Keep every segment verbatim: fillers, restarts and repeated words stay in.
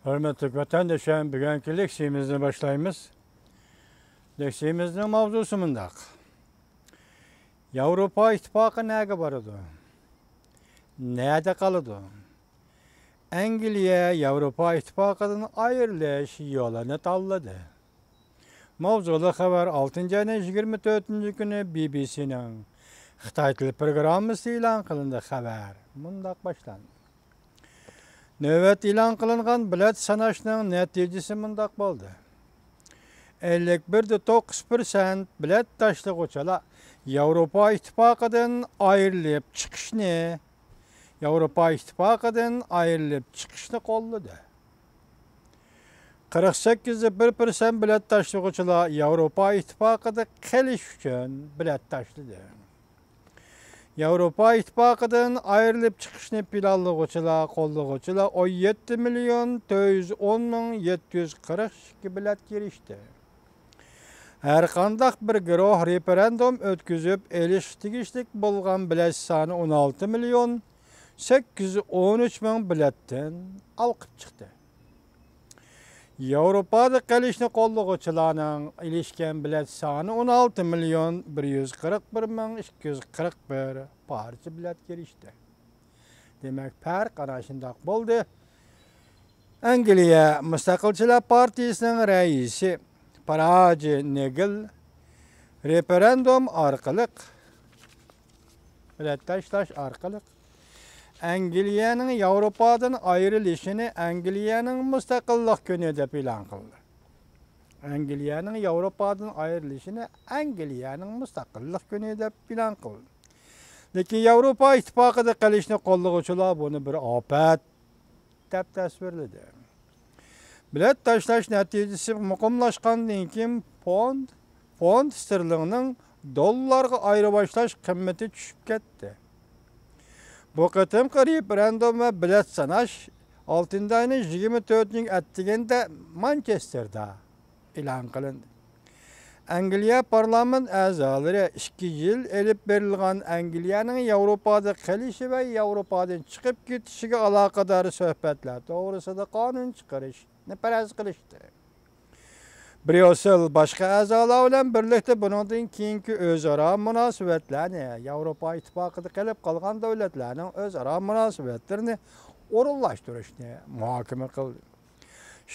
ھۆرمەتلىك ۋەتەنداشلار، بۈگۈنكى لېكسىيىمىزنى باشلايمىز. لېكسىيىمىزنىڭ ماۋزۇسى مۇنداق: ياۋروپا ئىتتىپاقى نەگە بارىدۇ؟ نەدە قالىدۇ؟ ئەنگلىيە ياۋروپا ئىتتىپاقىدىن ئايرىلىش يولىنى تاللىدى. ماۋزۇلۇق خەۋەر ئالتىنچى ئاينىڭ يىگىرمە تۆتىنچى كۈنى بى بى سىنىڭ خىتاي تىل پروگراممىسى ئېلان قىلىندى. خەۋەر مۇنداق باشلاندى. نۆۋەت ئېلان قىلىنغان بېلەت ساناشنىڭ نەتىجىسى مۇنداق بولدى. ئەللىك بىر دە توققۇز پىرسەنت بېلەت تاشلىغۇچىلار ياۋروپا ئىتتىپاقىدىن ئايرىلىپ چىقىشنى، ياۋروپا ئىتتىپاقىدىن ئايرىلىپ چىقىشنى قوللىدى. قىرىق سەككىز دە بىر پىرسەنت بېلەت تاشلىغۇچىلار ياۋروپا ئىتتىپاقىدا قېلىش ئۈچۈن بېلەت تاشلىدى. ياۋروپا ئىتتىپاقىدىن ئايرىلىپ چىقىشنى پىلانلىغۇچىلار، قوللىغۇچىلار ئون يەتتە مىليون تۆت يۈز ئون مىڭ يەتتە يۈز قىرىق ئىككى بېلەتكە ئېرىشتى. ھەرقانداق بىر گۇرۇھ رېفېرېندۇم ئۆتكۈزۈپ ئېلىشقا تېگىشلىك بولغان بېلەت سانى ئون ئالتە مىليون سەككىز يۈز ئون ئۈچ مىڭ بېلەتتىن ئالقىپ چىقتى. ياۋروپادا قېلىشنى قوللىغۇچىلارنىڭ ئېلىشكەن بېلەت سانى ئون ئالتە مىليون بىر يۈز قىرىق بىر مىڭ ئىككى يۈز قىرىق بىر پارچە بېلەتكە ئېرىشتى. دېمەك، پەرق ئانا شۇنداق بولدى. ئەنگلىيە مۇستەقىلچىلار پارتىيىسىنىڭ رەئىسى پاراجى نېگىل رېفېرېندۇم ئارقىلىق، بېلەت تاشلاش ئارقىلىق ئەنگلىيەنىڭ ياۋروپادىن ئايرىلىشىنى ئەنگلىيەنىڭ مۇستەقىللىق كۈنى دەپ ئېلان قىلدى. ئەنگلىيەنىڭ ياۋروپادىن ئايرىلىشىنى ئەنگلىيەنىڭ مۇستەقىللىق كۈنى دەپ ئېلان قىلدى. لېكىن ياۋروپا ئىتتىپاقىدا قېلىشنى قوللىغۇچىلار بۇنى بىر ئاپەت دەپ تەسۋىرلىدى. بېلەت تاشلاش نەتىجىسى مۇقىملاشقاندىن كېيىن، فوند، فوند ستېرلىڭنىڭ دوللارغا ئايرىۋاشلاش قىممىتى چۈشۈپ كەتتى. بۇ قېتىمقى رېفېرېندۇم ۋە بېلەت ساناش ئالتىنچى ئاينىڭ يىگىرمە تۆتىنچى ئەتىگەندە مانچېستېردا ئېلان قىلىندى. ئەنگلىيە پارلامېنت ئەزالىرى ئىككى يىل ئېلىپ بېرىلغان ئەنگلىيەنىڭ ياۋروپادا قېلىشى ۋە ياۋروپادىن چىقىپ كېتىشىگە ئالاقىدار سۆھبەتلەر توغرىسىدا قانۇن چىقىرىشنى پەرەز قىلىشتى. بريۇسسېل باشقا ئەزالار بىلەن بىرلىكتە بۇنىڭدىن كېيىنكى ئۆزئارا مۇناسىۋەتلەرنى، ياۋروپا ئىتتىپاقىدا قېلىپ قالغان دۆلەتلەرنىڭ ئۆزئارا مۇناسىۋەتلىرىنى ئورۇنلاشتۇرۇشنى مۇھاكىمە قىلدى.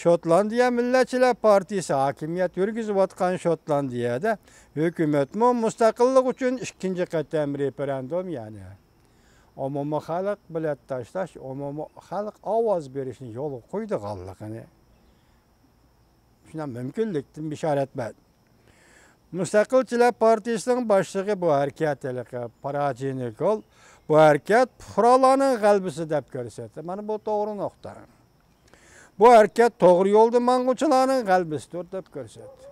شوتلاندىيە مىللەتچىلەر پارتىيىسى ھاكىمىيەت يۈرگۈزۈۋاتقان شوتلاندىيەدە ھۆكۈمەتمۇ مۇستەقىللىق ئۈچۈن ئىككىنچى قېتىم رېفېرېندۇم، يەنى ئومۇمىي خەلق بېلەت تاشلاش، ئومۇمىي خەلق ئاۋاز بېرىشنى يولغا قويىدىغانلىقىنى، شۇنداق مۇمكىنلىكتىن بېشارەت بەردى. مۇستەقىلچىلەر پارتىيىسىنىڭ باشلىقى بۇ ھەرىكەت، ھېلىقى پاراجى نىكول، بۇ ھەرىكەت پۇقرالارنىڭ غەلىبىسى دەپ كۆرسەتتى. مانا بۇ توغرا نۇقتا. بۇ ھەرىكەت توغرا يولدا ماڭغۇچىلارنىڭ غەلىبىسىدۇر دەپ كۆرسەتتى.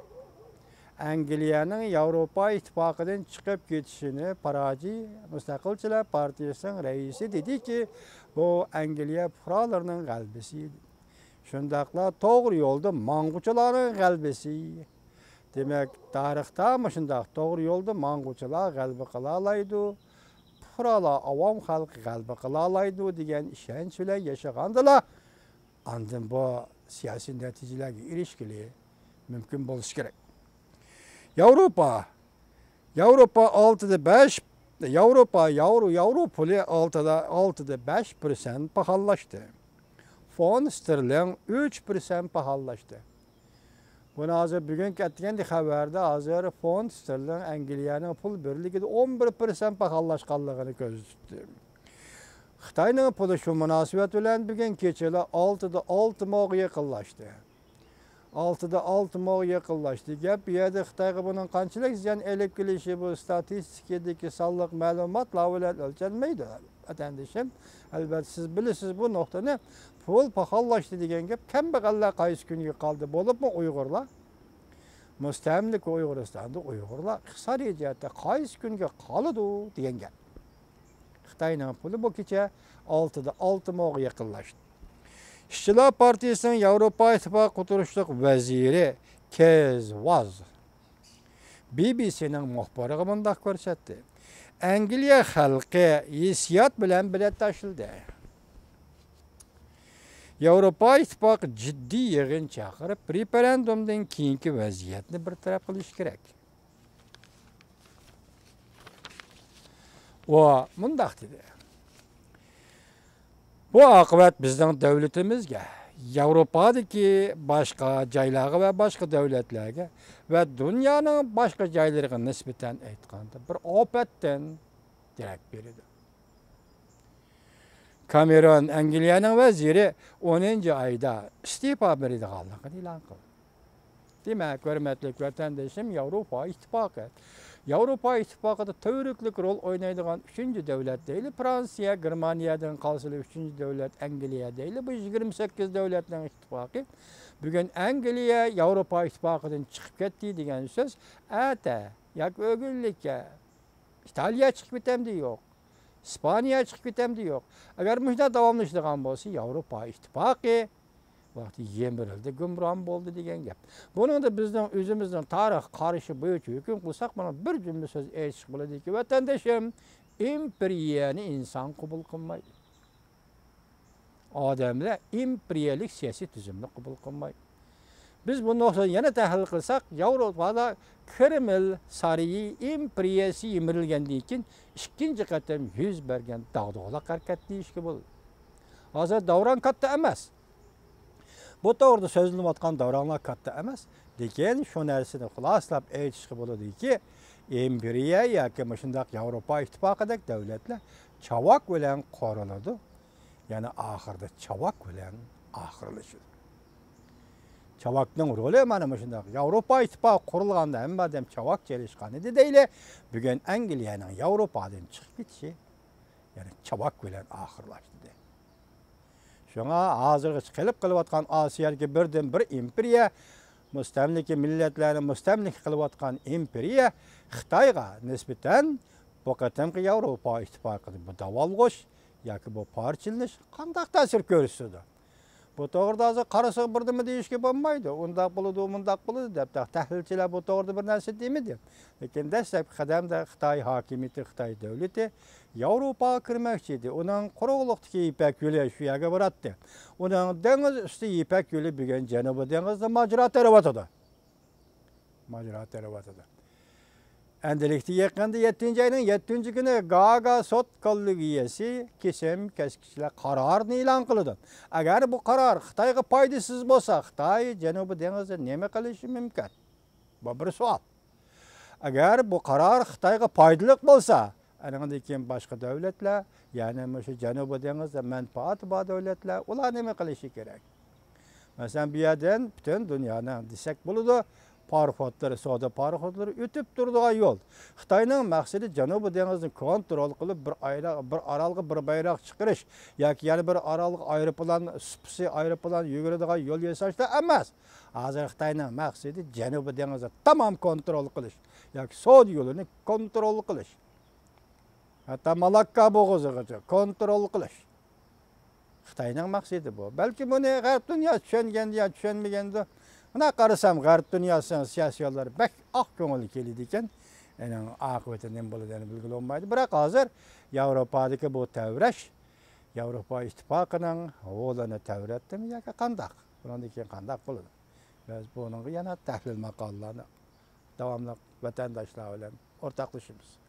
ئەنگلىيەنىڭ ياۋروپا ئىتتىپاقىدىن چىقىپ كېتىشىنى پاراجى مۇستەقىلچىلەر پارتىيىسىنىڭ رەئىسى دېدىكى، بۇ ئەنگلىيە پۇقرالىرىنىڭ غەلىبىسى ئىدى. شۇنداقلا توغرا يولدا ماڭغۇچىلارنىڭ غەلىبىسى. دېمەك، تارىختا مۇشۇنداق توغرا يولدا ماڭغۇچىلار غەلىبە قىلالايدۇ، پۇقرالار، ئاۋام خەلقى غەلىبە قىلالايدۇ دېگەن ئىشەنچ بىلەن ياشىغاندىلا، ئاندىن بۇ سىياسىي نەتىجىلەرگە ئېرىشكىلى مۇمكىن بولۇشى كېرەك. ياۋروپا، ياۋروپا ئالتىدە بەش، ياۋروپا، ياۋرو، ياۋرو پۇلى ئالتىدا، ئالتىدا بەش پىرسەنت پاخاللاشتى. فوند ستېرلىڭ ئۈچ پىرسەنت پاخاللاشتى. بۇنى ھازىر بۈگۈنكى ئەتىگەندە خەۋەردە ھازىر فوند ستېرلىڭ ئەنگلىيەنىڭ پۇل بىرلىكىدە ئون بىر پىرسەنت پاخاللاشقانلىقىنى كۆزدە تۇتتى. خىتاينىڭ پۇلى شۇ مۇناسىۋەت بىلەن بۈگۈن كېچىلا ئالتىدا ئالتە موغا يېقىنلاشتى. ئالتىدا ئالتە موغا يېقىنلاشتى. گەپ بۇ يەردە خىتايغا بۇنىڭ قانچىلىك زىيان ئېلىپ كېلىشى بۇ ستاتىستىكىدىكى سانلىق مەلۇماتلار بىلەن ئۆلچەنمەيدۇ، ۋەتەندىشىم. ئەلۋەتتە، سىز بىلىسىز بۇ نۇقتىنى. پۇل پاخاللاشتى دېگەن گەپ كەمبەغەللەر قايسى كۈنگە قالدى، بولۇپمۇ ئۇيغۇرلار. مۇستەملىكە ئۇيغۇرىستاندا ئۇيغۇرلار ئىقتىسادىي جەھەتتە قايسى كۈنگە قالىدۇ دېگەن گەپ. خىتاينىڭ پۇلى بۇ كېچە ئالتىدا ئالتە موغا يېقىنلاشتى. ئىشچىلار پارتىيىسىنىڭ ياۋروپا ئىتتىپاقى ئوتتۇرىشىلىق ۋەزىرى كېز ۋاز بى بى سىنىڭ مۇخبىرىغا مۇنداق كۆرسەتتى: ئەنگلىيە خەلقى ھېسسىيات بىلەن بېلەت تاشلىدى. ياۋروپا ئىتتىپاقى جىددىي يىغىن چاقىرىپ، رېفېرېندۇمدىن كېيىنكى ۋەزىيەتنى بىر تەرەپ قىلىشى كېرەك. ئۇ مۇنداق دېدى: «بۇ ئاقىۋەت بىزنىڭ دۆلىتىمىزگە، ياۋروپادىكى باشقا جايلارغا ۋە باشقا دۆلەتلەرگە ۋە دۇنيانىڭ باشقا جايلىرىغا نىسبەتەن ئېيتقاندا بىر ئاپەتتىن دېرەك بېرىدۇ.» كامېرون، ئەنگلىيەنىڭ ۋەزىرى، ئونىنچى ئايدا ئىستېپا بېرىدىغانلىقىنى ئېلان قىلدى. دېمەك، ھۆرمەتلىك ۋەتەندىشىم، ياۋروپا ئىتتىپاقى، ياۋروپا ئىتتىپاقىدا تۈۋرۈكلۈك رول ئوينايدىغان ئۈچىنچى دۆلەت دەيلى، فرانسىيە، گېرمانىيەدىن قالسىلا ئۈچىنچى دۆلەت ئەنگلىيە دەيلى، بۇ يىگىرمە سەككىز دۆلەتنىڭ ئىتتىپاقى. بۈگۈن ئەنگلىيە ياۋروپا ئىتتىپاقىدىن چىقىپ كەتتى دېگەن سۆز ئەتە ياكى ئۆگۈنلۈككە ئىتالىيە چىقىپ كېتەمدى؟ يوق. ئىسپانىيە چىقىپ كېتەمدى؟ يوق. ئەگەر مۇشۇنداق داۋاملىشىدىغان بولسا، ياۋروپا ئىتتىپاقى ۋاقتى يىمىرىلدى، گۇمران بولدى دېگەن گەپ. بۇنىڭدا بىزنىڭ ئۆزىمىزنىڭ تارىخ قارىشى بويىچە ھۆكۈم قىلساق، مانا بىر جۈملە سۆز ئېيتىشقا بولىدۇكى، ۋەتەندىشىم، ئىمپېرىيەنى ئىنسان قوبۇل قىلمايدۇ. ئادەملەر ئىمپېرىيەلىك سىياسىي تۈزۈمنى قوبۇل قىلمايدۇ. بىز بۇ نۇقتىدىن يەنە تەھلىل قىلساق، ياۋروپادا كرېمل سارىيى ئىمپېرىيەسى يىمىرىلگەندىن كېيىن ئىككىنچى قېتىم يۈز بەرگەن داغدۇغىلىق ھەرىكەت دېيىشكە بولىدۇ. ھازىر داۋران كاتتا ئەمەس. بۇ توغرىدا سۆزلىنىۋاتقان داۋراڭلار كاتتا ئەمەس. لېكىن شۇ نەرسىنى خۇلاسىلاپ ئېيتىشقا بولىدۇكى، ئىمپېرىيە ياكى مۇشۇنداق ياۋروپا ئىتتىپاقىدەك دۆلەتلەر چاۋاك بىلەن قۇرۇلىدۇ. يەنى ئاخىرىدا چاۋاك بىلەن ئاخىرلىشىدۇ. چاۋاكنىڭ رولى مانا مۇشۇنداق. ياۋروپا ئىتتىپاقى قۇرۇلغاندا ھەممە ئادەم چاۋاك چېلىشقان ئىدى دەيلى. بۈگۈن ئەنگلىيەنىڭ ياۋروپادىن چىقىپ كېتىشى، يەنى چاۋاك بىلەن ئاخىرلاشتى. شۇڭا ھازىرغىچە قېلىپ قېلىۋاتقان ئاسىيادىكى بىردىنبىر ئىمپېرىيە، مۇستەملىكە مىللەتلەرنى مۇستەملىكە قىلىۋاتقان ئىمپېرىيە خىتايغا نىسبەتەن بۇ قېتىمقى ياۋروپا ئىتتىپاقىدا بۇ داۋالغۇش ياكى بۇ پارچىلىنىش قانداق تەسىر كۆرسىتىدۇ؟ بۇ توغرىدا ھازىر قارىسا بىردىنمۇ دېيىشكە بولمايدۇ. ئۇنداق بولىدۇ، مۇنداق بولىدۇ دەپ، تەھلىلچىلەر بۇ توغرىدا بىر نەرسە دېمىدى. لېكىن دەسلەپكى قەدەمدە خىتاي ھاكىمىيىتى، خىتاي دۆلىتى ياۋروپاغا كىرمەكچى ئىدى. ئۇنىڭ قۇرۇقلۇقتىكى يىپەك يولى شۇ يەرگە باراتتى. ئۇنىڭ دېڭىز ئۈستى يىپەك يولى بۈگۈن جەنۇبىي دېڭىزدا ماجىرا تېرىۋاتىدۇ. ماجىرا تېرىۋاتىدۇ. ئەندىلىكتە يېقىندا يەتتىنچى ئاينىڭ يەتتىنچى كۈنى گاگا سوت كوللېگىيەسى كېسىم كەسكۈچلەر قارارىنى ئېلان قىلىدۇ. ئەگەر بۇ قارار خىتايغا پايدىسىز بولسا، خىتاي جەنۇبىي دېڭىزدا نېمە قىلىشى مۇمكىن؟ بۇ بىر سوئال. ئەگەر بۇ قارار خىتايغا پايدىلىق بولسا، ئەنىڭدىن كېيىن باشقا دۆلەتلەر، يەنى مۇشۇ جەنۇبىي دېڭىزدا مەنپەئەتى بار دۆلەتلەر، ئۇلار نېمە قىلىشى كېرەك؟ مەسىلەن، بۇ يەردىن پۈتۈن دۇنيانىڭ دېسەك بولىدۇ، پاراخوتلىرى، سودا پاراخوتلىرى ئۆتۈپ تۇرىدىغان يول. خىتاينىڭ مەقسىتى جەنۇبىي دېڭىزنى كونترول قىلىپ، بىر ئايرا-، بىر ئارالغا بىر بايراق چىقىرىش ياكى يەنە بىر ئارالغا ئايروپىلان، سۇپىسى ئايروپىلان يۈگۈرىدىغان يول ياساشتا ئەمەس. ھازىر خىتاينىڭ مەقسىتى جەنۇبىي دېڭىزنى تامام كونترول قىلىش ياكى سودا يولىنى كونترول قىلىش. ھەتتا مالاككا بوغۇزىغىچە كونترول قىلىش. خىتاينىڭ مەقسىتى بۇ. بەلكى بۇنى غەرب دۇنياسى چۈشەنگەندۇ يا چۈشەنمىگەندۇ. مانا قارىسام، غەرب دۇنياسىنىڭ سىياسىيونلىرى بەك ئاق كۆڭۈل كېلىدىكەن. ئېنىڭ ئاقىۋىتى نېمە بولىدىغىنى بىلگىلى بولمايدۇ. بىراق ھازىر ياۋروپادىكى بۇ تەۋرەش ياۋروپا ئىتتىپاقىنىڭ ھولىنى تەۋرەتتىمۇ ياكى قانداق؟ بۇنىڭدىن كېيىن قانداق بولىدۇ؟ بىز بۇنىڭغا يەنە تەھلىل ماقالىلەرنى داۋاملىق ۋەتەنداشلار بىلەن ئورتاقلىشىمىز.